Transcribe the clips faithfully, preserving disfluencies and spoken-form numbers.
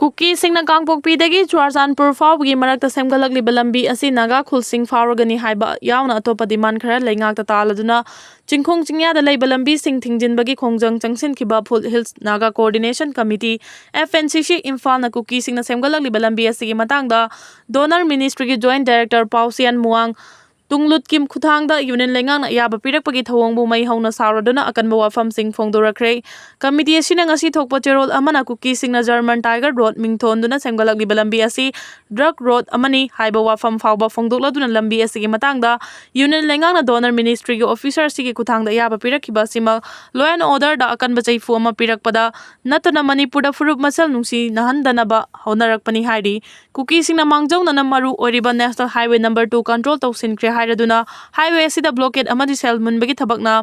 ꯀꯨꯀꯤꯁꯤꯡꯅ ꯀꯥꯡꯄꯣꯛꯄꯤꯗꯒꯤ ꯆꯨꯔꯥꯆꯥꯟꯄꯨꯔ ꯐꯥꯎꯕꯒꯤ ꯃꯔꯛꯇ ꯁꯦꯝꯒꯠꯂꯛꯂꯤꯕ ꯂꯝꯕꯤ ꯑꯁꯤ ꯅꯥꯒꯥ ꯈꯨꯜꯁꯤꯡ ꯐꯥꯎꯔꯒꯅꯤ ꯍꯥꯏꯕ ꯌꯥꯎꯅ ꯑꯇꯣꯞꯄ demand ꯈꯔ ꯂꯩꯉꯥꯛꯇ ꯇꯥꯜꯂꯗꯨꯅ ꯆꯤꯡꯈꯣꯡ ꯆꯤꯡꯌꯥꯗ ꯂꯩꯕ ꯂꯝꯕꯤꯁꯤꯡ ꯊꯤꯡꯖꯤꯟꯕꯒꯤ ꯈꯣꯡꯖꯪ ꯆꯪꯁꯤꯟꯈꯤꯕ Foothill Naga Coordination Committee, F N C C, ꯏꯝꯐꯥꯜꯅ ꯀꯨꯀꯤꯁꯤꯡꯅ ꯁꯦꯝꯒꯠꯂꯛꯂꯤꯕ ꯂꯝꯕꯤ ꯑꯁꯤꯒꯤ ꯃꯇꯥꯡꯗ Donor Ministryꯒꯤ Joint Director ꯄꯥꯎꯁꯤꯌꯥꯟ ꯃꯨꯋꯥꯡ ꯇꯨꯡꯂꯨꯠꯀꯤ ꯈꯨꯠꯊꯥꯡꯗ Union ꯂꯩꯉꯥꯛꯅ ꯑꯌꯥꯕ ꯄꯤꯔꯛꯄꯒꯤ ꯊꯧꯑꯣꯡꯕꯨ ꯃꯩ ꯍꯧꯅ ꯁꯥꯎꯔꯗꯨꯅ ꯑꯀꯟꯕ ꯋꯥꯐꯝꯁꯤꯡ ꯐꯣꯡꯗꯣꯔꯛꯈ꯭ꯔꯦ꯫ Committee ꯑꯁꯤꯅ ꯉꯁꯤ ꯊꯣꯛꯄ ꯆꯦꯔꯣꯜ ꯑꯃꯅ ꯀꯨꯀꯤꯁꯤꯡꯅ German Tiger Road ꯃꯤꯡꯊꯣꯟꯗꯨꯅ ꯁꯦꯝꯒꯠꯂꯛꯂꯤꯕ ꯂꯝꯕꯤ ꯑꯁꯤ drug road ꯑꯃꯅꯤ ꯍꯥꯏꯕ ꯋꯥꯐꯝ ꯐꯥꯎꯕ ꯐꯣꯡꯗꯣꯛꯂꯗꯨꯅ ꯂꯝꯕꯤ ꯑꯁꯤꯒꯤ ꯃꯇꯥꯡꯗ Union ꯂꯩꯉꯥꯛꯅ Donor Ministryꯒꯤ officer ꯑꯁꯤꯒꯤ ꯈꯨꯠꯊꯥꯡꯗ ꯑꯌꯥꯕ ꯄꯤꯔꯛꯈꯤꯕ ꯑꯁꯤꯃꯛ law and orderꯗ ꯑꯀꯟꯕ ꯆꯩꯐꯨ ꯑꯃ ꯄꯤꯔꯛꯄꯗ ꯅꯠꯇꯅ ꯃꯅꯤꯄꯨꯔꯗ ꯐꯨꯔꯨꯞ ꯃꯁꯦꯜ ꯅꯨꯡꯁꯤꯅꯍꯟꯗꯅꯕ ꯍꯣꯠꯅꯔꯛꯄꯅꯤ ꯍꯥꯏꯔꯤ꯫ ꯀꯨꯀꯤꯁꯤꯡꯅ ꯃꯥꯡꯖꯧꯅꯅ ꯃꯔꯨ ꯑꯣꯏꯔꯤꯕ National Highway number two control ꯇꯧꯁꯤꯟꯈ꯭ꯔꯦ ꯍꯥꯏꯔꯗꯨꯅ highway ꯑꯁꯤꯗ blockade ꯑꯃꯗꯤ ꯁꯦꯜ ꯃꯨꯟꯕꯒꯤ ꯊꯕꯛꯅ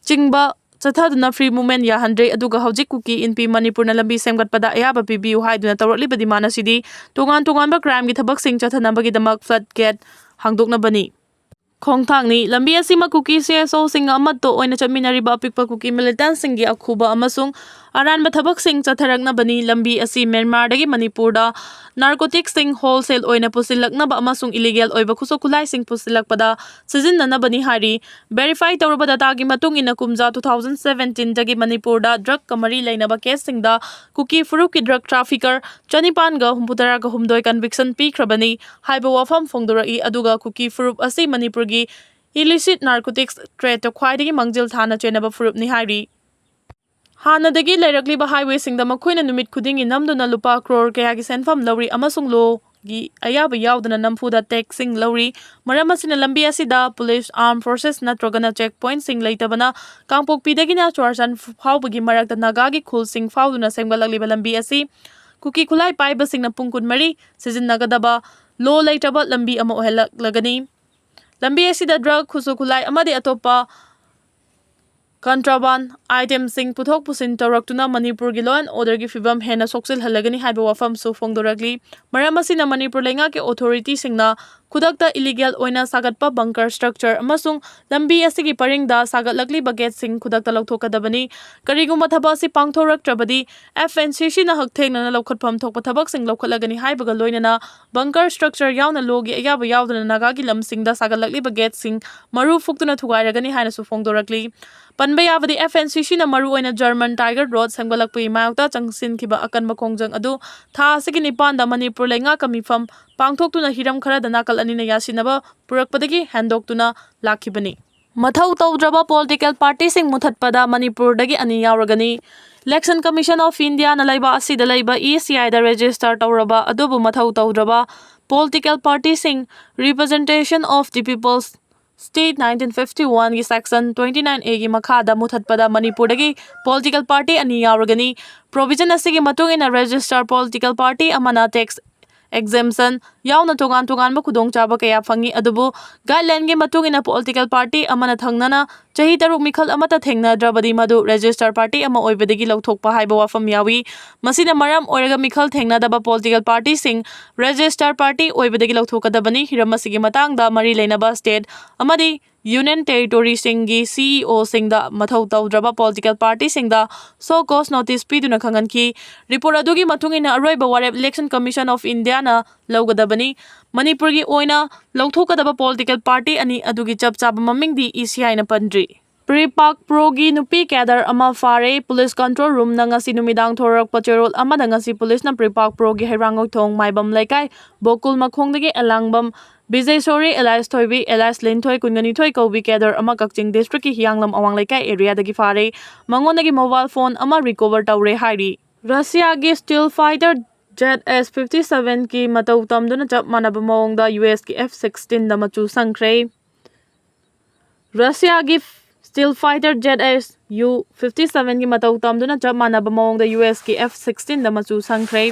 ꯆꯤꯡꯕ ꯆꯠꯊꯗꯨꯅ free movement ꯌꯥꯍꯟꯗ꯭ꯔꯦ꯫ ꯑꯗꯨꯒ ꯍꯧꯖꯤꯛ ꯀꯨꯀꯤ ꯏꯟꯄꯤ ꯃꯅꯤꯄꯨꯔꯅ ꯂꯝꯕꯤ ꯁꯦꯝꯒꯠꯄꯗ ꯑꯌꯥꯕ ꯄꯤꯕꯤꯌꯨ ꯍꯥꯏꯗꯨꯅ ꯇꯧꯔꯛꯂꯤꯕ demand ꯑꯁꯤꯗꯤ ꯇꯣꯉꯥꯟ ꯇꯣꯉꯥꯟꯕ crimeꯒꯤ ꯊꯕꯛꯁꯤꯡ ꯆꯠꯊꯅꯕꯒꯤꯗꯃꯛ flood gate ꯍꯥꯡꯗꯣꯛꯅꯕꯅꯤ꯫ ꯈꯣꯡꯊꯥꯡꯅꯤ꯫ ꯂꯝꯕꯤ ꯑꯁꯤꯃꯛ ꯀꯨꯀꯤ C S Oꯁꯤꯡ ꯑꯃꯠꯇ ꯑꯣꯏꯅ ꯆꯠꯃꯤꯟꯅꯔꯤꯕ ꯑꯄꯤꯛꯄ ꯀꯨꯀꯤ militantꯁꯤꯡꯒꯤ ꯑꯈꯨꯕ ꯑꯃꯁꯨꯡ ꯑꯔꯥꯟꯕ ꯊꯕꯛꯁꯤꯡ ꯆꯠꯊꯔꯛꯅꯕꯅꯤ꯫ ꯂꯝꯕꯤ ꯑꯁꯤ ꯃ꯭ꯌꯥꯟꯃꯥꯔꯗꯒꯤ ꯃꯅꯤꯄꯨꯔꯗ narcoticsꯁꯤꯡ wholesale ꯑꯣꯏꯅ ꯄꯨꯁꯤꯜꯂꯛꯅꯕ ꯑꯃꯁꯨꯡ illegal ꯑꯣꯏꯕ ꯈꯨꯠꯁꯨ ꯈꯨꯠꯂꯥꯏꯁꯤꯡ ꯄꯨꯁꯤꯜꯂꯛꯄꯗ ꯁꯤꯖꯤꯟꯅꯅꯕꯅꯤ ꯍꯥꯏꯔꯤ꯫ Verify ꯇꯧꯔꯕ dataꯒꯤ ꯃꯇꯨꯡ ꯏꯟꯅ, ꯀꯨꯝꯖꯥ two thousand seventeenꯗꯒꯤ ꯃꯅꯤꯄꯨꯔꯗ drugꯀ ꯃꯔꯤ ꯂꯩꯅꯕ caseꯁꯤꯡꯗ ꯀꯨꯀꯤ ꯐꯨꯔꯨꯞꯀꯤ drug trafficker ꯆꯅꯤꯄꯥꯟꯒ ꯍꯨꯝꯐꯨꯇꯔꯥꯒ ꯍꯨꯝꯗꯣꯏ conviction ꯄꯤꯈ꯭ꯔꯕꯅꯤ ꯍꯥꯏꯕ ꯋꯥꯐꯝ ꯐꯣꯡꯗꯣꯔꯛꯏ꯫ ꯑꯗꯨꯒ ꯀꯨꯀꯤ ꯐꯨꯔꯨꯞ ꯑꯁꯤ ꯃꯅꯤꯄꯨꯔꯒꯤ illicit narcotics tradeꯇ ꯈ꯭ꯋꯥꯏꯗꯒꯤ ꯃꯥꯡꯖꯤꯜ ꯊꯥꯅ ꯆꯦꯟꯅꯕ ꯐꯨꯔꯨꯞꯅꯤ ꯍꯥꯏꯔꯤ꯫ ꯍꯥꯟꯅꯗꯒꯤ ꯂꯩꯔꯛꯂꯤꯕ highwayꯁꯤꯡꯗ ꯃꯈꯣꯏꯅ ꯅꯨꯃꯤꯠ ꯈꯨꯗꯤꯡꯒꯤ ꯅꯝꯗꯨꯅ ꯂꯨꯄꯥ crore ꯀꯌꯥꯒꯤ ꯁꯦꯟꯐꯝ ꯂꯧꯔꯤ ꯑꯃꯁꯨꯡ lawꯒꯤ ꯑꯌꯥꯕ ꯌꯥꯎꯗꯅ ꯅꯝꯐꯨꯗ taxꯁꯤꯡ ꯂꯧꯔꯤ꯫ ꯃꯔꯝ ꯑꯁꯤꯅ ꯂꯝꯕꯤ ꯑꯁꯤꯗ police, armed forces ꯅꯠꯇ꯭ꯔꯒꯅ check pointꯁꯤꯡ ꯂꯩꯇꯕꯅ ꯀꯥꯡꯄꯣꯛꯄꯤꯗꯒꯤꯅ ꯆꯨꯔꯥꯆꯥꯟꯄꯨꯔ ꯐꯥꯎꯕꯒꯤ ꯃꯔꯛꯇ ꯅꯥꯒꯥꯒꯤ ꯈꯨꯜꯁꯤꯡ ꯐꯥꯎꯗꯨꯅ ꯁꯦꯝꯒꯠꯂꯛꯂꯤꯕ ꯂꯝꯕꯤ ꯑꯁꯤ ꯀꯨꯀꯤ ꯈꯨꯠꯂꯥꯏ ꯄꯥꯏꯕꯁꯤꯡꯅ ꯄꯨꯡ ꯀꯨꯟꯃꯔꯤ ꯁꯤꯖꯤꯟꯅꯒꯗꯕ law ꯂꯩꯇ꯭ꯔꯕ ꯂꯝꯕꯤ ꯑꯃ ꯑꯣꯏꯍꯜꯂꯛꯂꯒꯅꯤ꯫ ꯂꯝꯕꯤ ꯑꯁꯤꯗ drug, ꯈꯨꯠꯁꯨ ꯈꯨꯠꯂꯥꯏ ꯑꯃꯗꯤ ꯑꯇꯣꯞꯄ contraband itemꯁꯤꯡ ꯄꯨꯊꯣꯛ ꯄꯨꯁꯤꯟ ꯇꯧꯔꯛꯇꯨꯅ ꯃꯅꯤꯄꯨꯔꯒꯤ law and orderꯒꯤ ꯐꯤꯕꯝ ꯍꯦꯟꯅ ꯁꯣꯛꯆꯤꯜꯍꯜꯂꯒꯅꯤ ꯍꯥꯏꯕ ꯋꯥꯐꯝꯁꯨ ꯐꯣꯡꯗꯣꯔꯛꯂꯤ꯫ ꯃꯔꯝ ꯑꯁꯤꯅ ꯃꯅꯤꯄꯨꯔ ꯂꯩꯉꯥꯛꯀꯤ authorityꯁꯤꯡꯅ ꯈꯨꯗꯛꯇ ꯏꯂꯤꯒꯦꯜ ꯑꯣꯏꯅ ꯁꯥꯒꯠꯄ ꯕꯪꯀꯔ ꯁ꯭ꯇ꯭ꯔꯛꯆꯔ ꯑꯃꯁꯨꯡ ꯂꯝꯕꯤ ꯑꯁꯤꯒꯤ ꯄꯔꯤꯡꯗ ꯁꯥꯒꯠꯂꯛꯂꯤꯕ ꯒꯦꯠꯁꯤꯡ ꯈꯨꯗꯛꯇ ꯂꯧꯊꯣꯛꯀꯗꯕꯅꯤ꯫ ꯀꯔꯤꯒꯨꯝꯕ ꯊꯕꯛ ꯑꯁꯤ ꯄꯥꯡꯊꯣꯔꯛꯇ꯭ꯔꯕꯗꯤ, FNCCꯅ ꯍꯛꯊꯦꯡꯅꯅ ꯂꯧꯈꯠꯐꯝ ꯊꯣꯛꯄ ꯊꯕꯛꯁꯤꯡ ꯂꯧꯈꯠꯂꯒꯅꯤ ꯍꯥꯏꯕꯒ ꯂꯣꯏꯅꯅ ꯕꯪꯀꯔ ꯁ꯭ꯇ꯭ꯔꯛꯆꯔ ꯌꯥꯎꯅ ꯂꯣꯒꯤ ꯑꯌꯥꯕ ꯌꯥꯎꯗꯅ ꯅꯥꯒꯥꯒꯤ ꯂꯝꯁꯤꯡꯗ ꯁꯥꯒꯠꯂꯛꯂꯤꯕ ꯒꯦꯠꯁꯤꯡ ꯃꯔꯨ ꯐꯨꯛꯇꯨꯅ ꯊꯨꯒꯥꯏꯔꯒꯅꯤ ꯍꯥꯏꯅꯁꯨ ꯐꯣꯡꯗꯣꯔꯛꯂꯤ꯫ ꯄꯟꯕ ꯌꯥꯕꯗꯤ, FNCCꯅ ꯃꯔꯨꯑꯣꯏꯅ ꯖꯔꯃꯟ ꯇꯥꯏꯒꯔ ꯔꯣꯗ ꯁꯦꯝꯒꯠꯂꯛꯄꯒꯤ ꯃꯥꯌꯣꯛꯇ ꯆꯪꯁꯤꯟꯈꯤꯕ ꯑꯀꯟꯕ ꯈꯣꯡꯖꯪ ꯑꯗꯨ ꯊꯥ ꯑꯁꯤꯒꯤ ꯅꯤꯄꯥꯟꯗ ꯃꯅꯤꯄꯨꯔ ꯂꯩꯉꯥꯛꯀ ꯃꯤꯐꯝ ꯄꯥꯡꯊꯣꯛꯇꯨꯅ ꯍꯤꯔꯝ ꯈꯔꯗ ꯅꯥꯀꯜ ꯑꯅꯤꯅ ꯌꯥꯁꯤꯟꯅꯕ ꯄꯨꯔꯛꯄꯗꯒꯤ ꯍꯦꯟꯗꯣꯛꯇꯨꯅ ꯂꯥꯛꯈꯤꯕꯅꯤ꯫ ꯃꯊꯧ ꯇꯧꯗ꯭ꯔꯕ ꯄꯣꯂꯤꯇꯤꯀꯦꯜ ꯄꯥꯔꯇꯤꯁꯤꯡ ꯃꯨꯊꯠꯄꯗ ꯃꯅꯤꯄꯨꯔꯗꯒꯤ ꯑꯅꯤ ꯌꯥꯎꯔꯒꯅꯤ꯫ ꯏꯂꯦꯛꯁꯟ ꯀꯃꯤꯁꯟ ꯑꯣꯐ ꯏꯟꯗꯤꯌꯥꯅ ꯂꯩꯕꯥꯛ ꯑꯁꯤꯗ ꯂꯩꯕ ECIꯗ ꯔꯦꯖꯤꯁꯇꯔ ꯇꯧꯔꯕ ꯑꯗꯨꯕꯨ ꯃꯊꯧ ꯇꯧꯗ꯭ꯔꯕ ꯄꯣꯂꯤꯇꯤꯀꯦꯜ ꯄꯥꯔꯇꯤꯁꯤꯡ, Representation of the People's State nineteen fifty oneꯒꯤ Section twenty nine Aꯒꯤ ꯃꯈꯥꯗ ꯃꯨꯊꯠꯄꯗ ꯃꯅꯤꯄꯨꯔꯗꯒꯤ ꯄꯣꯂꯤꯇꯤꯀꯦꯜ ꯄꯥꯔꯇꯤ ꯑꯅꯤ ꯌꯥꯎꯔꯒꯅꯤ꯫ ꯄ꯭ꯔꯣꯚꯤꯖꯟ ꯑꯁꯤꯒꯤ ꯃꯇꯨꯡ ꯏꯟꯅ ꯔꯦꯖꯤꯁꯇꯔ ꯄꯣꯂꯤꯇꯤꯀꯦꯜ ꯄꯥꯔꯇꯤ ꯑꯃꯅ ꯇꯦꯛꯁ ꯑꯦꯛꯖꯦꯝꯁꯟ ꯌꯥꯎꯅ ꯇꯣꯉꯥꯟ ꯇꯣꯉꯥꯟꯕ ꯈꯨꯗꯣꯡꯆꯥꯕ ꯀꯌꯥ ꯐꯪꯏ, ꯑꯗꯨꯕꯨ ꯒꯥꯏꯗꯂꯥꯏꯟꯒꯤ ꯃꯇꯨꯡ ꯏꯟꯅ ꯄꯣꯂꯤꯇꯤꯀꯦꯜ ꯄꯥꯔꯇꯤ ꯑꯃꯅ ꯊꯪꯅꯅ ꯆꯍꯤ ꯇꯔꯨꯛ ꯃꯤꯈꯜ ꯑꯃꯠꯇ ꯊꯦꯡꯅꯗ꯭ꯔꯕꯗꯤ ꯃꯗꯨ ꯔꯦꯖꯤꯁꯇꯔ ꯄꯥꯔꯇꯤ ꯑꯃ ꯑꯣꯏꯕꯗꯒꯤ ꯂꯧꯊꯣꯛꯄ ꯍꯥꯏꯕ ꯋꯥꯐꯝ ꯌꯥꯎꯏ꯫ ꯃꯁꯤꯅ ꯃꯔꯝ ꯑꯣꯏꯔꯒ ꯃꯤꯈꯜ ꯊꯦꯡꯅꯗꯕ ꯄꯣꯂꯤꯇꯤꯀꯦꯜ ꯄꯥꯔꯇꯤꯁꯤꯡ ꯔꯦꯖꯤꯁꯇꯔ ꯄꯥꯔꯇꯤ ꯑꯣꯏꯕꯗꯒꯤ ꯂꯧꯊꯣꯛꯀꯗꯕꯅꯤ꯫ ꯍꯤꯔꯝ ꯑꯁꯤꯒꯤ ꯃꯇꯥꯡꯗ ꯃꯔꯤ ꯂꯩꯅꯕ ꯁ꯭ꯇꯦꯠ ꯑꯃꯗꯤ ꯌꯨꯅꯤꯌꯟ ꯇꯦꯔꯤꯇꯣꯔꯤꯁꯤꯡꯒꯤ CEOꯁꯤꯡꯗ ꯃꯊꯧ ꯇꯧꯗ꯭ꯔꯕ ꯄꯣꯂꯤꯇꯤꯀꯦꯜ ꯄꯥꯔꯇꯤꯁꯤꯡꯗ ꯁꯣ ꯀꯣꯁ ꯅꯣꯇꯤꯁ ꯄꯤꯗꯨꯅ ꯈꯪꯍꯟꯈꯤ꯫ ꯔꯤꯄꯣꯔꯠ ꯑꯗꯨꯒꯤ ꯃꯇꯨꯡ ꯏꯟꯅ ꯑꯔꯣꯏꯕ ꯋꯥꯔꯦꯞ ꯏꯂꯦꯛꯁꯟ ꯀꯃꯤꯁꯟ ꯑꯣꯐ ꯏꯟꯗꯤꯌꯥꯅ ꯂꯧꯒꯗꯕꯅꯤ꯫ ꯃꯅꯤꯄꯨꯔꯒꯤ ꯑꯣꯏꯅ ꯂꯧꯊꯣꯛꯀꯗꯕ ꯄꯣꯂꯤꯇꯤꯀꯦꯜ ꯄꯥꯔꯇꯤ ꯑꯅꯤ ꯑꯗꯨꯒꯤ ꯆꯞ ꯆꯥꯕ ꯃꯃꯤꯡꯗꯤ ECIꯅ ꯄꯟꯗ꯭ꯔꯤ꯫ ꯄ꯭ꯔꯤꯄꯥꯛ ꯄ꯭ꯔꯣꯒꯤ ꯅꯨꯄꯤ ꯀꯦꯗꯔ ꯑꯃ ꯐꯥꯔꯦ꯫ ꯄꯨꯂꯤꯁ ꯀꯟꯇ꯭ꯔꯣꯜ ꯔꯨꯝꯅ ꯉꯁꯤ ꯅꯨꯃꯤꯗꯥꯡ ꯊꯣꯔꯛꯄ ꯆꯦꯔꯣꯜ ꯑꯃꯗ ꯉꯁꯤ ꯄꯨꯂꯤꯁꯅ ꯄ꯭ꯔꯤꯄꯥꯛ ꯄ꯭ꯔꯣꯒꯤ ꯍꯩꯔꯥꯡꯒꯣꯏꯊꯣꯡ ꯃꯥꯏꯕꯝ ꯂꯩꯀꯥꯏ ꯕꯣꯀꯨꯜ ꯃꯈꯣꯡꯗꯒꯤ ꯑꯦꯂꯥꯡꯕꯝ ꯕꯤꯖꯦꯁꯣꯔꯤ ꯑꯦꯂꯥꯏꯁ ꯊꯣꯏꯕꯤ ꯑꯦꯂꯥꯏꯁ ꯂꯤꯟꯊꯣꯏ ꯀꯨꯟꯒ ꯅꯤꯊꯣꯏ ꯀꯧꯕꯤ ꯀꯦꯗꯔ ꯑꯃ ꯀꯛꯆꯤꯡ ꯗꯤꯁꯇ꯭ꯔꯤꯛꯀꯤ ꯍꯤꯌꯥꯡꯂꯝ ꯑꯋꯥꯡ ꯂꯩꯀꯥꯏ ꯑꯦꯔꯤꯌꯥꯗꯒꯤ ꯐꯥꯔꯦ꯫ ꯃꯉꯣꯟꯗꯒꯤ ꯃꯣꯕꯥꯏꯜ ꯐꯣꯟ ꯑꯃ ꯔꯤꯀꯣꯚꯔ ꯇꯧꯔꯦ ꯍꯥꯏꯔꯤ꯫ ꯔꯁꯤꯌꯥꯒꯤ ꯁ꯭ꯇꯤꯜ ꯐꯥꯏꯇꯔ ZS fifty sevenꯒꯤ ꯃꯇꯧ ꯇꯝꯗꯨꯅ ꯆꯞ ꯃꯥꯟꯅꯕ ꯃꯑꯣꯡꯗ USꯀꯤ F sixteenꯗ ꯃꯆꯨ ꯁꯪꯈ꯭ꯔꯦ꯫ ꯔꯁꯤꯌꯥꯒꯤ ꯁ꯭ꯇꯤꯜ ꯐꯥꯏꯇꯔ ZSU fifty sevenꯒꯤ ꯃꯇꯧ ꯇꯝꯗꯨꯅ ꯆꯞ ꯃꯥꯟꯅꯕ ꯃꯑꯣꯡꯗ USꯀꯤ F sixteenꯗ ꯃꯆꯨ ꯁꯪꯈ꯭ꯔꯦ꯫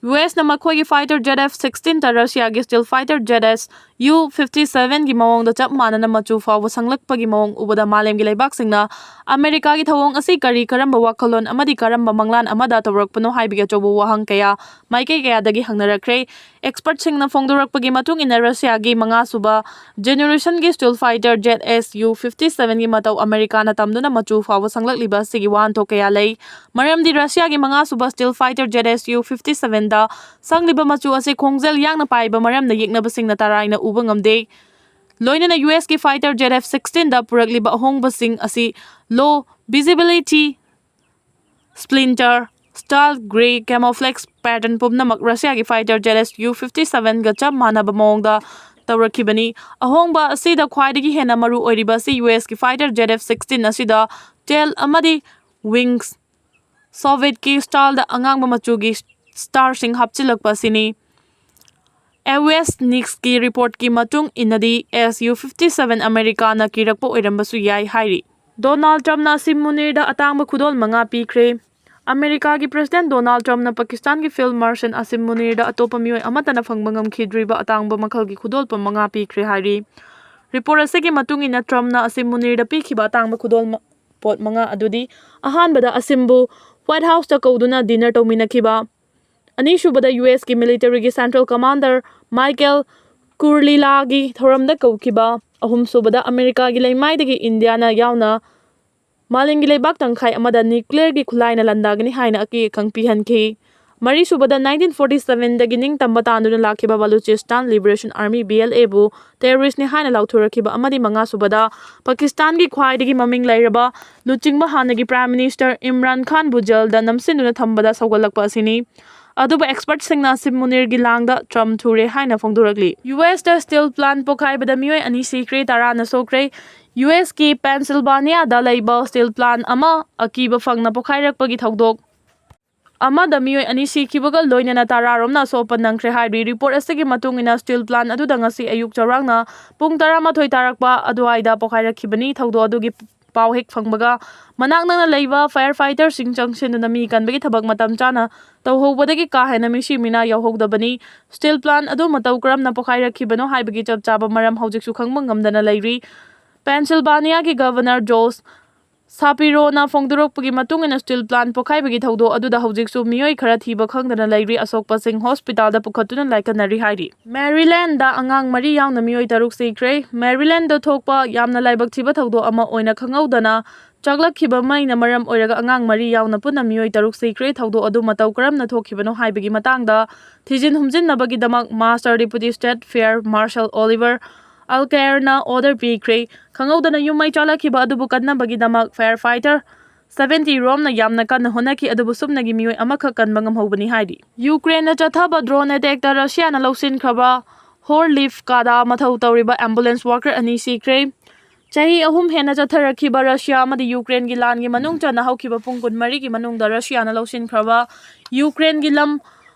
USꯅ ꯃꯈꯣꯏꯒꯤ ꯐꯥꯏꯇꯔ ZF sixteenꯗ ꯔꯁꯤꯌꯥꯒꯤ stealth fighter ZSU U fifty ꯁꯚꯦꯟꯒꯤ ꯃꯑꯣꯡꯗ ꯆꯞ ꯃꯥꯟꯅꯅ ꯃꯆꯨ ꯐꯥꯎꯕ ꯁꯪꯂꯛꯄꯒꯤ ꯃꯑꯣꯡ ꯎꯕꯗ ꯃꯥꯂꯦꯝꯒꯤ ꯂꯩꯕꯥꯛꯁꯤꯡꯅ ꯑꯃꯦꯔꯤꯀꯥꯒꯤ ꯊꯧꯑꯣꯡ ꯑꯁꯤ ꯀꯔꯤ, ꯀꯔꯝꯕ ꯋꯥꯈꯜꯂꯣꯟ ꯑꯃꯗꯤ ꯀꯔꯝꯕ ꯃꯪꯂꯥꯟ ꯑꯃꯗ ꯇꯧꯔꯛꯄꯅꯣ ꯍꯥꯏꯕꯒꯤ ꯑꯆꯧꯕ ꯋꯥꯍꯪ ꯀꯌꯥ ꯃꯥꯏꯀꯩ ꯀꯌꯥꯗꯒꯤ ꯍꯪꯅꯔꯛꯈ꯭ꯔꯦ꯫ ꯑꯦꯛꯁꯄꯔꯠꯁꯤꯡꯅ ꯐꯣꯡꯗꯣꯔꯛꯄꯒꯤ ꯃꯇꯨꯡ ꯏꯟꯅ, ꯔꯁꯤꯌꯥꯒꯤ ꯃꯉꯥꯁꯨꯕ ꯖꯦꯅꯦꯔꯦꯁꯟꯒꯤ stealth fighter jet S U fifty ꯁꯚꯦꯟꯒꯤ ꯃꯇꯧ ꯑꯃꯦꯔꯤꯀꯥꯅ ꯇꯝꯗꯨꯅ ꯃꯆꯨ ꯐꯥꯎꯕ ꯁꯪꯂꯛꯂꯤꯕ ꯑꯁꯤꯒꯤ ꯋꯥꯍꯟꯊꯣꯛ ꯀꯌꯥ ꯂꯩ꯫ ꯃꯔꯝꯗꯤ ꯔꯁꯤꯌꯥꯒꯤ ꯃꯉꯥꯁꯨꯕ stealth fighter jet S U fifty ꯁꯚꯦꯟꯗ ꯁꯪꯂꯤꯕ ꯃꯆꯨ ꯑꯁꯤ ꯈꯣꯡꯖꯦꯜ ꯌꯥꯡꯅ ꯄꯥꯏꯕ ꯃꯔꯝꯅ ꯌꯦꯛꯅꯕꯁꯤꯡꯅ ꯇꯔꯥꯏꯅ ꯎꯕ ꯉꯝꯗꯦ꯫ ꯂꯣꯏꯅꯅ ꯌꯨ ꯑꯦꯁꯀꯤ ꯐꯥꯏꯇꯔ ꯖꯦꯠ ꯑꯦꯐ ꯁꯤꯛꯁꯇꯤꯟꯗ ꯄꯨꯔꯛꯂꯤꯕ ꯑꯍꯣꯡꯕꯁꯤꯡ ꯑꯁꯤ low visibility, splinter, steel grey camouflage pattern ꯄꯨꯝꯅꯃꯛ ꯔꯁꯤꯌꯥꯒꯤ fighter jet S U fifty ꯁꯚꯦꯟꯒ ꯆꯞ ꯃꯥꯟꯅꯕ ꯃꯑꯣꯡꯗ ꯇꯧꯔꯛꯈꯤꯕꯅꯤ꯫ ꯑꯍꯣꯡꯕ ꯑꯁꯤꯗ ꯈ꯭ꯋꯥꯏꯗꯒꯤ ꯍꯦꯟꯅ ꯃꯔꯨ ꯑꯣꯏꯔꯤꯕ ꯑꯁꯤ ꯌꯨ ꯑꯦꯁꯀꯤ ꯐꯥꯏꯇꯔ ꯖꯦꯠ ꯑꯦꯐ ꯁꯤꯛꯁꯇꯤꯟ ꯑꯁꯤꯗ ꯇꯦꯜ ꯑꯃꯗꯤ ꯋꯤꯡꯁ ꯁꯣꯚꯤꯌꯦꯠꯀꯤ ꯁ꯭ꯇꯥꯏꯜꯗ ꯑꯉꯥꯡꯕ ꯃꯆꯨꯒꯤ ꯁ꯭ꯇꯥꯔꯁꯤꯡ ꯍꯥꯞꯆꯤꯜꯂꯛꯄ ꯑꯁꯤꯅꯤ꯫ ꯑꯦꯋꯦꯁ ꯅꯤꯛꯁꯀꯤ ꯔꯤꯄꯣꯔꯠꯀꯤ ꯃꯇꯨꯡ ꯏꯟꯅꯗꯤ, ꯑꯦꯁ ꯌꯨ ꯐꯤꯐꯇꯤ ꯁꯚꯦꯟ ꯑꯃꯦꯔꯤꯀꯥꯅ ꯀꯤꯔꯛꯄ ꯑꯣꯏꯔꯝꯕꯁꯨ ꯌꯥꯏ ꯍꯥꯏꯔꯤ꯫ ꯗꯣꯅꯥꯜꯗ ꯇ꯭ꯔꯝꯞꯅ ꯑꯁꯤꯝ ꯃꯨꯅꯤꯔꯗ ꯑꯇꯥꯡꯕ ꯈꯨꯗꯣꯜ ꯃꯉꯥ ꯄꯤꯈ꯭ꯔꯦ꯫ ꯑꯃꯦꯔꯤꯀꯥꯒꯤ ꯄ꯭ꯔꯦꯁꯤꯗꯦꯟꯠ ꯗꯣꯅꯥꯜꯗ ꯇ꯭ꯔꯝꯞꯅ ꯄꯥꯀꯤꯁꯇꯥꯟꯒꯤ ꯐꯤꯜꯗ ꯃꯥꯔꯁꯦꯜ ꯑꯁꯤꯝ ꯃꯨꯅꯤꯔꯗ ꯑꯇꯣꯞꯄ ꯃꯤꯑꯣꯏ ꯑꯃꯠꯇꯅ ꯐꯪꯕ ꯉꯝꯈꯤꯗ꯭ꯔꯤꯕ ꯑꯇꯥꯡꯕ ꯃꯈꯜꯒꯤ ꯈꯨꯗꯣꯜꯄꯣꯠ ꯃꯉꯥ ꯄꯤꯈ꯭ꯔꯦ ꯍꯥꯏꯔꯤ꯫ ꯔꯤꯄꯣꯔꯠ ꯑꯁꯤꯒꯤ ꯃꯇꯨꯡ ꯏꯟꯅ, ꯇ꯭ꯔꯝꯞꯅ ꯑꯁꯤꯝ ꯃꯨꯅꯤꯔꯗ ꯄꯤꯈꯤꯕ ꯑꯇꯥꯡꯕ ꯈꯨꯗꯣꯜ ꯃ-, ꯄꯣꯠ ꯃꯉꯥ ꯑꯗꯨꯗꯤ, ꯑꯍꯥꯟꯕꯗ, ꯑꯁꯤꯝꯕꯨ ꯋꯥꯏꯠ ꯍꯥꯎꯁꯇ ꯀꯧꯗꯨꯅ ꯗꯤꯅꯔ ꯇꯧꯃꯤꯟꯅꯈꯤꯕ, ꯑꯅꯤꯁꯨꯕꯗ, ꯌꯨ ꯑꯦꯁꯀꯤ ꯃꯤꯂꯤꯇꯔꯤꯒꯤ ꯁꯦꯟꯇ꯭ꯔꯦꯜ ꯀꯃꯥꯟꯗꯔ ꯃꯥꯏꯀꯦꯜ ꯀꯨꯔꯂꯤꯂꯥꯒꯤ ꯊꯧꯔꯝꯗ ꯀꯧꯈꯤꯕ, ꯑꯍꯨꯝꯁꯨꯕꯗ, ꯑꯃꯦꯔꯤꯀꯥꯒꯤ ꯂꯩꯃꯥꯏꯗꯒꯤ ꯏꯟꯗꯤꯌꯥꯅ ꯌꯥꯎꯅ ꯃꯥꯂꯦꯝꯒꯤ ꯂꯩꯕꯥꯛ ꯇꯪꯈꯥꯏ ꯑꯃꯗ ꯅ꯭ꯌꯨꯀ꯭ꯂꯤꯌꯔꯒꯤ ꯈꯨꯠꯂꯥꯏꯅ ꯂꯥꯟꯗꯥꯒꯅꯤ ꯍꯥꯏꯅ ꯑꯀꯤ ꯑꯈꯪ ꯄꯤꯍꯟꯈꯤ꯫ ꯃꯔꯤꯁꯨꯕꯗ, ꯅꯥꯏꯟꯇꯤꯟ ꯐꯣꯔꯇꯤ ꯁꯚꯦꯟꯗꯒꯤ ꯅꯤꯡꯇꯝꯕ ꯇꯥꯟꯗꯨꯅ ꯂꯥꯛꯈꯤꯕ ꯕꯂꯨꯆꯤꯁꯇꯥꯟ ꯂꯤꯕꯔꯦꯁꯟ ꯑꯥꯔꯃꯤ, ꯕꯤ ꯑꯦꯜ ꯑꯦꯕꯨ ꯇꯦꯔꯣꯔꯤꯁ꯭ꯠꯅꯤ ꯍꯥꯏꯅ ꯂꯥꯎꯊꯣꯔꯛꯈꯤꯕ, ꯑꯃꯗꯤ ꯃꯉꯥꯁꯨꯕꯗ, ꯄꯥꯀꯤꯁꯇꯥꯟꯒꯤ ꯈ꯭ꯋꯥꯏꯗꯒꯤ ꯃꯃꯤꯡ ꯂꯩꯔꯕ ꯂꯨꯆꯤꯡꯕ ꯍꯥꯟꯅꯒꯤ ꯄ꯭ꯔꯥꯏꯝ ꯃꯤꯅꯤꯁꯇꯔ ꯏꯝꯔꯥꯟ ꯈꯥꯟꯕꯨ ꯖꯦꯜꯗ ꯅꯝꯁꯤꯟꯗꯨꯅ ꯊꯝꯕꯗ ꯁꯧꯒꯠꯂꯛꯄ ꯑꯁꯤꯅꯤ꯫ ꯑꯗꯨꯕꯨ ꯑꯦꯛꯁꯄꯔꯠꯁꯤꯡꯅ ꯑꯁꯤꯝ ꯃꯨꯅꯤꯔꯒꯤ ꯂꯥꯡꯗ ꯇ꯭ꯔꯝꯞ ꯊꯨꯔꯦ ꯍꯥꯏꯅ ꯐꯣꯡꯗꯣꯔꯛꯂꯤ꯫ ꯌꯨ ꯑꯦꯁꯇ ꯁ꯭ꯇꯤꯜ ꯄ꯭ꯂꯥꯟꯠ ꯄꯣꯈꯥꯏꯕꯗ ꯃꯤꯑꯣꯏ ꯑꯅꯤ ꯁꯤꯈ꯭ꯔꯦ, ꯇꯔꯥꯅ ꯁꯣꯛꯈ꯭ꯔꯦ꯫ ꯌꯨ ꯑꯦꯁꯀꯤ ꯄꯦꯟꯁꯤꯜꯚꯥꯅꯤꯌꯥꯗ ꯂꯩꯕ ꯁ꯭ꯇꯤꯜ ꯄ꯭ꯂꯥꯟꯠ ꯑꯃ ꯑꯀꯤꯕ ꯐꯪꯅ ꯄꯣꯈꯥꯏꯔꯛꯄꯒꯤ ꯊꯧꯗꯣꯛ ꯑꯃꯗ ꯃꯤꯑꯣꯏ ꯑꯅꯤ ꯁꯤꯈꯤꯕꯒ ꯂꯣꯏꯅꯅ ꯇꯔꯥꯔꯣꯝꯅ ꯑꯁꯣꯛ ꯑꯄꯟ ꯅꯪꯈ꯭ꯔꯦ ꯍꯥꯏꯔꯤ꯫ ꯔꯤꯄꯣꯔꯠ ꯑꯁꯤꯒꯤ ꯃꯇꯨꯡ ꯏꯟꯅ, ꯁ꯭ꯇꯤꯜ ꯄ꯭ꯂꯥꯟꯠ ꯑꯗꯨꯗ ꯉꯁꯤ ꯑꯌꯨꯛ ꯆꯥꯎꯔꯥꯛꯅ ꯄꯨꯡ ꯇꯔꯥꯃꯥꯊꯣꯏ ꯇꯥꯔꯛꯄ ꯑꯗꯨꯋꯥꯏꯗ ꯄꯣꯈꯥꯏꯔꯛꯈꯤꯕꯅꯤ꯫ ꯊꯧꯗꯣꯛ ꯑꯗꯨꯒꯤ ꯄꯥꯎ ꯍꯦꯛ ꯐꯪꯕꯒ ꯃꯅꯥꯛ ꯅꯛꯅ ꯂꯩꯕ ꯐꯥꯌꯔ ꯐꯥꯏꯇꯔꯁꯤꯡ ꯆꯪꯁꯤꯟꯗꯨꯅ ꯃꯤ ꯀꯟꯕꯒꯤ ꯊꯕꯛ ꯃꯇꯝ ꯆꯥꯅ ꯇꯧꯍꯧꯕꯗꯒꯤ ꯀꯥ ꯍꯦꯟꯅ ꯃꯤꯁꯤ ꯃꯤꯅꯥ ꯌꯥꯎꯍꯧꯗꯕꯅꯤ꯫ ꯁ꯭ꯇꯤꯜ ꯄ꯭ꯂꯥꯟꯠ ꯑꯗꯨ ꯃꯇꯧ ꯀꯔꯝꯅ ꯄꯣꯈꯥꯏꯔꯛꯈꯤꯕꯅꯣ ꯍꯥꯏꯕꯒꯤ ꯆꯞ ꯆꯥꯕ ꯃꯔꯝ ꯍꯧꯖꯤꯛꯁꯨ ꯈꯪꯕ ꯉꯝꯗꯅ ꯂꯩꯔꯤ꯫ ꯄꯦꯟꯁꯤꯜꯚꯥꯅꯤꯌꯥꯒꯤ ꯒꯚꯔꯅꯔ ꯖꯣꯁ ꯁꯥꯄꯤꯔꯣꯅ ꯐꯣꯡꯗꯣꯔꯛꯄꯒꯤ ꯃꯇꯨꯡ ꯏꯟꯅ, ꯁ꯭ꯇꯤꯜ ꯄ꯭ꯂꯥꯟꯠ ꯄꯣꯈꯥꯏꯕꯒꯤ ꯊꯧꯗꯣꯛ ꯑꯗꯨꯗ ꯍꯧꯖꯤꯛꯁꯨ ꯃꯤꯑꯣꯏ ꯈꯔ ꯊꯤꯕ ꯈꯪꯗꯅ ꯂꯩꯔꯤ꯫ ꯑꯁꯣꯛꯄꯁꯤꯡ ꯍꯣꯁꯄꯤꯇꯥꯜꯗ ꯄꯨꯈꯠꯇꯨꯅ ꯂꯥꯏꯀꯠꯅꯔꯤ ꯍꯥꯏꯔꯤ꯫ ꯃꯦꯔꯤꯂꯦꯟꯗ ꯑꯉꯥꯡ ꯃꯔꯤ ꯌꯥꯎꯅ ꯃꯤꯑꯣꯏ ꯇꯔꯨꯛ ꯁꯤꯈ꯭ꯔꯦ꯫ ꯃꯦꯔꯤꯂꯦꯟꯗ ꯊꯣꯛꯄ ꯌꯥꯝꯅ ꯂꯥꯏꯕꯛ ꯊꯤꯕ ꯊꯧꯗꯣꯛ ꯑꯃ ꯑꯣꯏꯅ ꯈꯪꯍꯧꯗꯅ ꯆꯥꯛꯂꯛꯈꯤꯕ ꯃꯩꯅ ꯃꯔꯝ ꯑꯣꯏꯔꯒ ꯑꯉꯥꯡ ꯃꯔꯤ ꯌꯥꯎꯅ ꯄꯨꯟꯅ ꯃꯤꯑꯣꯏ ꯇꯔꯨꯛ ꯁꯤꯈ꯭ꯔꯦ꯫ ꯊꯧꯗꯣꯛ ꯑꯗꯨ ꯃꯇꯧ ꯀꯔꯝꯅ ꯊꯣꯛꯈꯤꯕꯅꯣ ꯍꯥꯏꯕꯒꯤ ꯃꯇꯥꯡꯗ ꯊꯤꯖꯤꯟ ꯍꯨꯝꯖꯤꯟꯅꯕꯒꯤꯗꯃꯛ master deputy state fire marshal Oliver ꯑꯜꯀꯦꯌꯔꯅ ꯑꯣꯔꯗꯔ ꯄꯤꯈ꯭ꯔꯦ꯫ ꯈꯪꯍꯧꯗꯅ ꯌꯨꯝ ꯃꯩ ꯆꯥꯛꯂꯛꯈꯤꯕ ꯑꯗꯨꯕꯨ ꯀꯟꯅꯕꯒꯤꯗꯃꯛ ꯐꯥꯌꯔ ꯐꯥꯏꯇꯔ ꯁꯚꯦꯟꯇꯤ ꯔꯣꯝꯅ ꯌꯥꯝꯅ ꯀꯟꯅ ꯍꯣꯠꯅꯈꯤ, ꯑꯗꯨꯕꯨ ꯁꯨꯞꯅꯒꯤ ꯃꯤꯑꯣꯏ ꯑꯃꯈꯛ ꯀꯟꯕ ꯉꯝꯍꯧꯕꯅꯤ ꯍꯥꯏꯔꯤ꯫ ꯌꯨꯀ꯭ꯔꯦꯟꯗ ꯆꯠꯊꯕ ꯗ꯭ꯔꯣꯟ ꯑꯦꯇꯦꯛꯇ ꯔꯁꯤꯌꯥꯅ ꯂꯧꯁꯤꯟꯈ꯭ꯔꯕ ꯍꯣꯔꯂꯤꯐꯀꯥꯗ ꯃꯊꯧ ꯇꯧꯔꯤꯕ ꯑꯦꯝꯕꯨꯂꯦꯟꯁ ꯋꯥꯀꯔ ꯑꯅꯤ ꯁꯤꯈ꯭ꯔꯦ꯫ ꯆꯍꯤ ꯑꯍꯨꯝ ꯍꯦꯟꯅ ꯆꯠꯊꯔꯛꯈꯤꯕ ꯔꯁꯤꯌꯥ ꯑꯃꯗꯤ ꯌꯨꯀ꯭ꯔꯦꯟꯒꯤ ꯂꯥꯟꯒꯤ ꯃꯅꯨꯡ ꯆꯟꯅ ꯍꯧꯈꯤꯕ ꯄꯨꯡ ꯀꯨꯟꯃꯔꯤꯒꯤ ꯃꯅꯨꯡꯗ ꯔꯁꯤꯌꯥꯅ ꯂꯧꯁꯤꯟꯈ꯭ꯔꯕ ꯌꯨꯀ꯭ꯔꯦꯟꯒꯤ ꯂꯝ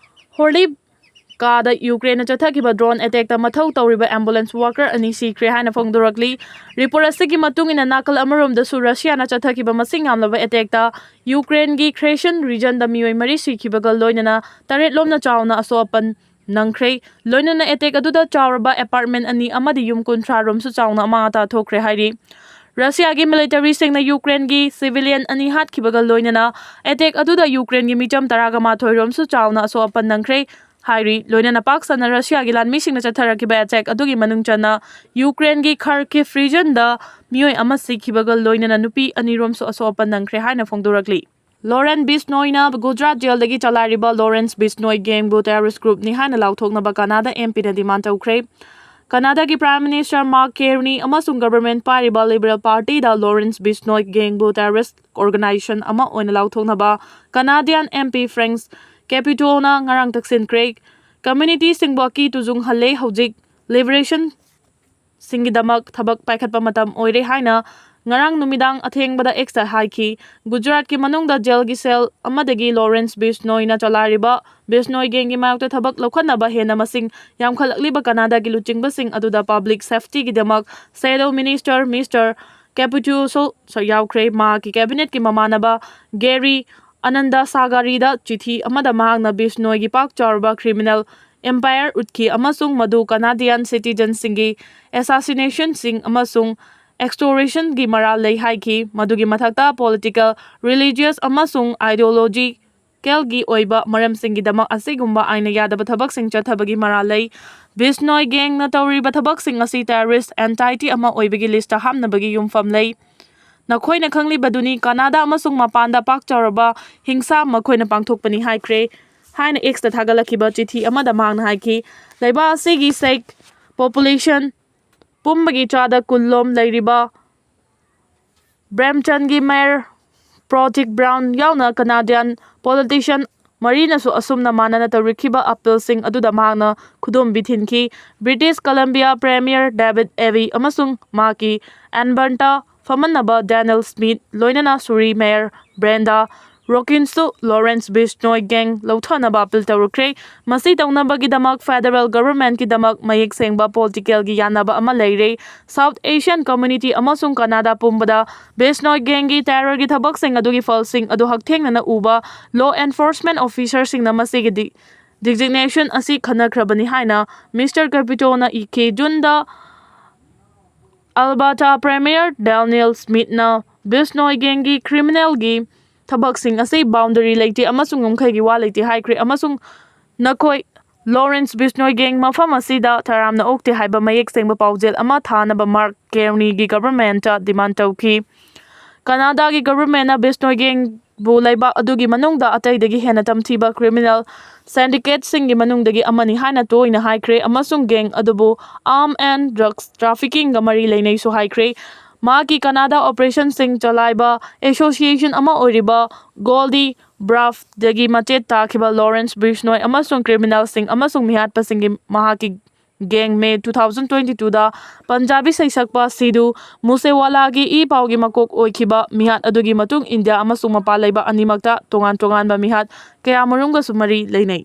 ꯍꯣꯔꯂꯤꯐꯀꯥꯗ ꯌꯨꯀ꯭ꯔꯦꯟꯅ ꯆꯠꯊꯈꯤꯕ ꯗ꯭ꯔꯣꯟ ꯑꯦꯇꯦꯛꯇ ꯃꯊꯧ ꯇꯧꯔꯤꯕ ꯑꯦꯝꯕꯨꯂꯦꯟꯁ ꯋꯥꯀꯔ ꯑꯅꯤ ꯁꯤꯈ꯭ꯔꯦ ꯍꯥꯏꯅ ꯐꯣꯡꯗꯣꯔꯛꯂꯤ꯫ ꯔꯤꯄꯣꯔꯠ ꯑꯁꯤꯒꯤ ꯃꯇꯨꯡ ꯏꯟꯅ, ꯅꯥꯀꯜ ꯑꯃꯔꯣꯝꯗꯁꯨ ꯔꯁꯤꯌꯥꯅ ꯆꯠꯊꯈꯤꯕ ꯃꯁꯤꯡ ꯌꯥꯝꯂꯕ ꯑꯦꯇꯦꯛꯇ ꯌꯨꯀ꯭ꯔꯦꯟꯒꯤ ꯈ꯭ꯔꯦꯁꯟ ꯔꯤꯖꯟꯗ ꯃꯤꯑꯣꯏ ꯃꯔꯤ ꯁꯤꯈꯤꯕꯒ ꯂꯣꯏꯅꯅ ꯇꯔꯦꯠ ꯂꯣꯝꯅ ꯆꯥꯎꯅ ꯑꯁꯣꯛ ꯑꯄꯟ ꯅꯪꯈ꯭ꯔꯦ꯫ ꯂꯣꯏꯅꯅ ꯑꯦꯇꯦꯛ ꯑꯗꯨꯗ ꯆꯥꯎꯔꯕ ꯑꯦꯄꯥꯔꯠꯃꯦꯟ ꯑꯅꯤ ꯑꯃꯗꯤ ꯌꯨꯝ ꯀꯨꯟꯊ꯭ꯔꯥ ꯔꯣꯝꯁꯨ ꯆꯥꯎꯅ ꯑꯃꯥꯡ ꯑꯇꯥ ꯊꯣꯛꯈ꯭ꯔꯦ ꯍꯥꯏꯔꯤ꯫ ꯔꯁꯤꯌꯥꯒꯤ ꯃꯤꯂꯤꯇꯔꯤꯁꯤꯡꯅ ꯌꯨꯀ꯭ꯔꯦꯟꯒꯤ ꯁꯤꯚꯤꯂꯤꯌꯟ ꯑꯅꯤ ꯍꯥꯠꯈꯤꯕꯒ ꯂꯣꯏꯅꯅ ꯑꯦꯇꯦꯛ ꯑꯗꯨꯗ ꯌꯨꯀ꯭ꯔꯦꯟꯒꯤ ꯃꯤꯆꯝ ꯇꯔꯥꯒ ꯃꯥꯊꯣꯏ ꯔꯣꯝꯁꯨ ꯆꯥꯎꯅ ꯑꯁꯣꯛ ꯑꯄꯟ ꯅꯪꯈ꯭ꯔꯦ ꯍꯥꯏꯔꯤ꯫ ꯂꯣꯏꯅꯅ ꯄꯥꯛ ꯁꯟꯅ ꯔꯁꯤꯌꯥꯒꯤ ꯂꯥꯟꯃꯤꯁꯤꯡꯅ ꯆꯠꯊꯔꯛꯈꯤꯕ ꯑꯦꯇꯦꯛ ꯑꯗꯨꯒꯤ ꯃꯅꯨꯡ ꯆꯟꯅ ꯌꯨꯀ꯭ꯔꯦꯟꯒꯤ ꯈꯔꯀꯤꯐ ꯔꯤꯖꯟꯗ ꯃꯤꯑꯣꯏ ꯑꯃ ꯁꯤꯈꯤꯕꯒ ꯂꯣꯏꯅꯅ ꯅꯨꯄꯤ ꯑꯅꯤ ꯔꯣꯝꯁꯨ ꯑꯁꯣꯛ ꯑꯄꯟ ꯅꯪꯈ꯭ꯔꯦ ꯍꯥꯏꯅ ꯐꯣꯡꯗꯣꯔꯛꯂꯤ꯫ ꯂꯣꯔꯦꯟ ꯕꯤꯁꯅꯣꯏꯅ ꯒꯨꯖꯔꯥꯠ ꯖꯦꯜꯗꯒꯤ ꯆꯂꯥꯏꯔꯤꯕ ꯂꯣꯔꯦꯟꯁ ꯕꯤꯁꯅꯣꯏ ꯒꯦꯡꯕꯨ ꯇꯦꯔꯣꯔꯤꯁ ꯒ꯭ꯔꯨꯞꯅꯤ ꯍꯥꯏꯅ ꯂꯥꯎꯊꯣꯛꯅꯕ ꯀꯅꯥꯗꯥ ꯑꯦꯝ ꯄꯤꯅ ꯗꯤꯃꯥꯟ ꯇꯧꯈ꯭ꯔꯦ꯫ ꯀꯅꯥꯗꯥꯒꯤ ꯄ꯭ꯔꯥꯏꯝ ꯃꯤꯅꯤꯁꯇꯔ ꯃꯥꯔꯛ ꯀꯦꯔꯅꯤ ꯑꯃꯁꯨꯡ ꯒꯚꯔꯟꯃꯦꯟꯠ ꯄꯥꯏꯔꯤꯕ ꯂꯤꯕꯔꯦꯜ ꯄꯥꯔꯇꯤꯗ ꯂꯣꯔꯦꯟꯁ ꯕꯤꯁꯅꯣꯏ ꯒꯦꯡꯕꯨ ꯇꯦꯔꯣꯔꯤꯁ ꯑꯣꯔꯒꯅꯥꯏꯖꯦꯁꯟ ꯑꯃ ꯑꯣꯏꯅ ꯂꯥꯎꯊꯣꯛꯅꯕ ꯀꯅꯥꯗꯤꯌꯥꯟ ꯑꯦꯝ ꯄꯤ ꯐ꯭ꯔꯦꯡꯁ ꯀꯦꯄꯤꯇꯣꯅ ꯉꯔꯥꯡ ꯇꯛꯁꯤꯟꯈ꯭ꯔꯦ꯫ ꯀꯝꯃ꯭ꯌꯨꯅꯤꯇꯤꯁꯤꯡꯕꯨ ꯑꯀꯤ ꯇꯨꯖꯨꯡꯍꯜꯂꯦ꯫ ꯍꯧꯖꯤꯛ ꯂꯤꯕꯔꯦꯁꯟ ꯁꯤꯡꯒꯤꯗꯃꯛ ꯊꯕꯛ ꯄꯥꯏꯈꯠꯄ ꯃꯇꯝ ꯑꯣꯏꯔꯦ ꯍꯥꯏꯅ ꯉꯔꯥꯡ ꯅꯨꯃꯤꯗꯥꯡ ꯑꯊꯦꯡꯕꯗ ꯑꯦꯛꯁꯇ ꯍꯥꯏꯈꯤ꯫ ꯒꯨꯖꯔꯥꯠꯀꯤ ꯃꯅꯨꯡꯗ ꯖꯦꯜꯒꯤ ꯁꯦꯜ ꯑꯃꯗꯒꯤ ꯂꯣꯔꯦꯟꯁ ꯕꯤꯁꯅꯣꯏꯅ ꯆꯂꯥꯏꯔꯤꯕ ꯕꯤꯁꯅꯣꯏ ꯒꯦꯡꯒꯤ ꯃꯥꯌꯣꯛꯇ ꯊꯕꯛ ꯂꯧꯈꯠꯅꯕ ꯍꯦꯟꯅ ꯃꯁꯤꯡ ꯌꯥꯝꯈꯠꯂꯛꯂꯤꯕ ꯀꯅꯥꯗꯥꯒꯤ ꯂꯨꯆꯤꯡꯕꯁꯤꯡ ꯑꯗꯨꯗ ꯄꯕ꯭ꯂꯤꯛ ꯁꯦꯐꯇꯤꯒꯤꯗꯃꯛ ꯁꯦꯗꯣ ꯃꯤꯅꯤꯁꯇꯔ ꯃꯤꯁꯇꯔ ꯀꯦꯄꯨꯆꯣꯁꯨ ꯌꯥꯎꯈ꯭ꯔꯦ꯫ ꯃꯍꯥꯛꯀꯤ ꯀꯦꯕꯤꯅꯦꯠꯀꯤ ꯃꯃꯥꯟꯅꯕ ꯒꯦꯔꯤ ꯑꯅꯟꯗ ꯁꯥꯒꯥꯔꯤꯗ ꯆꯤꯊꯤ ꯑꯃꯗ ꯃꯍꯥꯛꯅ ꯕꯤꯁꯅꯣꯏꯒꯤ ꯄꯥꯛ ꯆꯥꯎꯔꯕ ꯀ꯭ꯔꯤꯃꯤꯅꯦꯜ ꯑꯦꯝꯄꯥꯌꯔ ꯎꯠꯈꯤ ꯑꯃꯁꯨꯡ ꯃꯗꯨ ꯀꯅꯥꯗꯤꯌꯥꯟ ꯁꯤꯇꯤꯖꯟꯁꯤꯡꯒꯤ ꯑꯦꯁꯥꯁꯤꯅꯦꯁꯟꯁꯤꯡ ꯑꯃꯁꯨꯡ ꯑꯦꯛꯁꯇꯣꯔꯦꯁꯟꯒꯤ ꯃꯔꯥꯜ ꯂꯩ ꯍꯥꯏꯈꯤ꯫ ꯃꯗꯨꯒꯤ ꯃꯊꯛꯇ ꯄꯣꯂꯤꯇꯤꯀꯦꯜ, ꯔꯤꯂꯤꯖꯤꯌꯁ ꯑꯃꯁꯨꯡ ꯑꯥꯏꯗꯤꯌꯣꯂꯣꯖꯤꯀꯦꯜꯒꯤ ꯑꯣꯏꯕ ꯃꯔꯝꯁꯤꯡꯒꯤꯗꯃꯛ ꯑꯁꯤꯒꯨꯝꯕ ꯑꯥꯏꯟꯅ ꯌꯥꯗꯕ ꯊꯕꯛꯁꯤꯡ ꯆꯠꯊꯕꯒꯤ ꯃꯔꯥꯜ ꯂꯩ꯫ ꯕꯤꯁꯅꯣꯏ ꯒꯦꯡꯅ ꯇꯧꯔꯤꯕ ꯊꯕꯛꯁꯤꯡ ꯑꯁꯤ ꯇꯦꯔꯣꯔꯤꯁ ꯑꯦꯟꯇꯥꯏꯇꯤ ꯑꯃ ꯑꯣꯏꯕꯒꯤ ꯂꯤꯁꯇ ꯍꯥꯞꯅꯕꯒꯤ ꯌꯨꯝꯐꯝ ꯂꯩ꯫ ꯅꯈꯣꯏꯅ ꯈꯪꯂꯤꯕꯗꯨꯅꯤ, ꯀꯅꯥꯗꯥ ꯑꯃꯁꯨꯡ ꯃꯄꯥꯟꯗ ꯄꯥꯛ ꯆꯥꯎꯔꯕ ꯍꯤꯡꯁꯥ ꯃꯈꯣꯏꯅ ꯄꯥꯡꯊꯣꯛꯄꯅꯤ ꯍꯥꯏꯈ꯭ꯔꯦ ꯍꯥꯏꯅ ꯑꯦꯛꯁꯇ ꯊꯥꯒꯠꯂꯛꯈꯤꯕ ꯆꯤꯊꯤ ꯑꯃꯗ ꯃꯍꯥꯛꯅ ꯍꯥꯏꯈꯤ꯫ ꯂꯩꯕꯥꯛ ꯑꯁꯤꯒꯤ ꯁꯦꯛ ꯄꯣꯄꯨꯂꯦꯁꯟ ꯄꯨꯝꯕꯒꯤ ꯆꯥꯗ ꯀꯨꯟꯂꯣꯝ ꯂꯩꯔꯤꯕ ꯕ꯭ꯔꯦꯝꯆꯟꯒꯤ ꯃꯦꯌꯔ ꯄ꯭ꯔꯣꯇꯤꯛ ꯕ꯭ꯔꯥꯎꯟ ꯌꯥꯎꯅ ꯀꯅꯥꯗꯤꯌꯥꯟ ꯄꯣꯂꯤꯇꯤꯁꯤꯌꯟ ꯃꯔꯤꯅꯁꯨ ꯑꯁꯨꯝꯅ ꯃꯥꯟꯅꯅ ꯇꯧꯔꯛꯈꯤꯕ ꯑꯄꯤꯜꯁꯤꯡ ꯑꯗꯨꯗ ꯃꯍꯥꯛꯅ ꯈꯨꯗꯣꯝꯕꯤ ꯊꯤꯟꯈꯤ꯫ ꯕ꯭ꯔꯤꯇꯤꯁ ꯀꯂꯝꯕꯤꯌꯥ ꯄ꯭ꯔꯦꯃꯤꯌꯔ ꯗꯦꯕꯤꯗ ꯑꯦꯕꯤ ꯑꯃꯁꯨꯡ ꯃꯍꯥꯛꯀꯤ ꯑꯦꯟꯕꯟꯇ ꯐꯝꯃꯟꯅꯕ ꯗꯦꯅꯤꯜ ꯁ꯭ꯃꯤꯊ ꯂꯣꯏꯅꯅ ꯁꯨꯔꯤ ꯃꯦꯌꯔ ꯕ꯭ꯔꯦꯟꯗꯥ ꯔꯣꯀꯤꯟꯁꯁꯨ ꯂꯣꯔꯦꯟꯁ ꯕꯤꯁꯅꯣꯏ ꯒꯦꯡ ꯂꯧꯊꯅꯕ ꯑꯄꯤꯜ ꯇꯧꯔꯛꯈ꯭ꯔꯦ꯫ ꯃꯁꯤ ꯇꯧꯅꯕꯒꯤꯗꯃꯛ ꯐꯦꯗꯔꯦꯜ ꯒꯚꯔꯟꯃꯦꯟꯠꯀꯤꯗꯃꯛ ꯃꯌꯦꯛ ꯁꯦꯡꯕ ꯄꯣꯂꯤꯇꯤꯀꯦꯜꯒꯤ ꯌꯥꯅꯕ ꯑꯃ ꯂꯩꯔꯦ꯫ ꯁꯥꯎꯊ ꯑꯦꯁꯤꯌꯥꯟ ꯀꯝꯃ꯭ꯌꯨꯅꯤꯇꯤ ꯑꯃꯁꯨꯡ ꯀꯅꯥꯗꯥ ꯄꯨꯝꯕꯗ ꯕꯤꯁꯅꯣꯏ ꯒꯦꯡꯒꯤ ꯇꯦꯔꯣꯔꯒꯤ ꯊꯕꯛꯁꯤꯡ ꯑꯗꯨꯒꯤ ꯐꯜꯁꯤꯡ ꯑꯗꯨ ꯍꯛꯊꯦꯡꯅꯅ ꯎꯕ ꯂꯣ ꯑꯦꯟꯐꯣꯔꯁꯃꯦꯟꯠ ꯑꯣꯐꯤꯁꯔꯁꯤꯡꯅ ꯃꯁꯤꯒꯤ ꯗꯤ-, ꯗꯤꯖꯤꯒꯅꯦꯁꯟ ꯑꯁꯤ ꯈꯟꯅꯈ꯭ꯔꯕꯅꯤ ꯍꯥꯏꯅ ꯃꯤꯁꯇꯔ ꯀꯦꯄꯤꯇꯣꯅ ꯏꯈꯤ꯫ ꯖꯨꯟꯗ ꯑꯜꯕꯥꯇꯥ ꯄ꯭ꯔꯦꯃꯤꯌꯔ ꯗꯦꯅꯤꯌꯦꯜ ꯁ꯭ꯃꯤꯠꯅ ꯕꯤꯁꯅꯣꯏ ꯒꯦꯡꯒꯤ ꯀ꯭ꯔꯤꯃꯤꯅꯦꯜꯒꯤ ꯊꯕꯛꯁꯤꯡ ꯑꯁꯤ ꯕꯥꯎꯟꯗꯔꯤ ꯂꯩꯇꯦ ꯑꯃꯁꯨꯡ ꯉꯝꯈꯩꯒꯤ ꯋꯥ ꯂꯩꯇꯦ ꯍꯥꯏꯈ꯭ꯔꯦ, ꯑꯃꯁꯨꯡ ꯅꯈꯣꯏ ꯂꯣꯔꯦꯟꯁ ꯕꯤꯁꯅꯣꯏ ꯒꯦꯡ ꯃꯐꯝ ꯑꯁꯤꯗ ꯇꯔꯥꯝꯅ ꯑꯣꯛꯇꯦ ꯍꯥꯏꯕ ꯃꯌꯦꯛ ꯁꯦꯡꯕ ꯄꯥꯎꯖꯦꯜ ꯑꯃ ꯊꯥꯅꯕ ꯃꯥꯔꯛ ꯀꯦꯔꯅꯤꯒꯤ ꯒꯚꯔꯟꯃꯦꯟꯠꯇ ꯗꯤꯃꯥꯟꯗ ꯇꯧꯈꯤ꯫ ꯀꯅꯥꯗꯥꯒꯤ ꯒꯚꯔꯟꯃꯦꯟꯠꯅ ꯕꯤꯁꯅꯣꯏ ꯒꯦꯡꯕꯨ ꯂꯩꯕꯥꯛ ꯑꯗꯨꯒꯤ ꯃꯅꯨꯡꯗ ꯑꯇꯩꯗꯒꯤ ꯍꯦꯟꯅ ꯇꯝꯊꯤꯕ ꯀ꯭ꯔꯤꯃꯤꯅꯦꯜ ꯁꯦꯟꯗꯤꯀꯦꯠꯁꯤꯡꯒꯤ ꯃꯅꯨꯡꯗꯒꯤ ꯑꯃꯅꯤ ꯍꯥꯏꯅ ꯇꯣꯏꯅ ꯍꯥꯏꯈ꯭ꯔꯦ, ꯑꯃꯁꯨꯡ ꯒꯦꯡ ꯑꯗꯨꯕꯨ ꯑꯥꯔꯝ ꯑꯦꯟ ꯗ꯭ꯔꯒꯁ ꯇ꯭ꯔꯥꯐꯤꯀꯤꯡꯒ ꯃꯔꯤ ꯂꯩꯅꯩꯁꯨ ꯍꯥꯏꯈ꯭ꯔꯦ꯫ ꯃꯍꯥꯛꯀꯤ ꯀꯅꯥꯗꯥ ꯑꯣꯄꯔꯦꯁꯟꯁꯤꯡ ꯆꯂꯥꯏꯕ ꯑꯦꯁꯣꯁꯤꯌꯦꯁꯟ ꯑꯃ ꯑꯣꯏꯔꯤꯕ ꯒꯣꯜꯗꯤ ꯕ꯭ꯔꯥꯐꯗꯒꯤ ꯃꯆꯦꯠ ꯇꯥꯈꯤꯕ ꯂꯣꯔꯦꯟꯁ ꯕꯤꯁꯅꯣꯏ ꯑꯃꯁꯨꯡ ꯀ꯭ꯔꯤꯃꯤꯅꯦꯜꯁꯤꯡ ꯑꯃꯁꯨꯡ ꯃꯤꯍꯥꯠꯄꯁꯤꯡꯒꯤ ꯃꯍꯥꯛꯀꯤ gang May two thousand twenty ꯇꯨꯗ ꯄꯟꯖꯥꯕꯤ ꯁꯩꯁꯛꯄ ꯁꯤꯙꯨ ꯃꯨꯁꯦꯋꯥꯂꯥꯒꯤ ꯏ ꯄꯥꯎꯒꯤ ꯃꯀꯣꯛ ꯑꯣꯏꯈꯤꯕ ꯃꯤꯍꯥꯠ ꯑꯗꯨꯒꯤ ꯃꯇꯨꯡ ꯏꯟꯗꯤꯌꯥ ꯑꯃꯁꯨꯡ ꯃꯄꯥꯟ ꯂꯩꯕꯥꯛ ꯑꯅꯤꯃꯛꯇ ꯇꯣꯉꯥꯟ ꯇꯣꯉꯥꯟꯕ ꯃꯤꯍꯥꯠ ꯀꯌꯥꯃꯔꯨꯝꯒꯁꯨ ꯃꯔꯤ ꯂꯩꯅꯩ꯫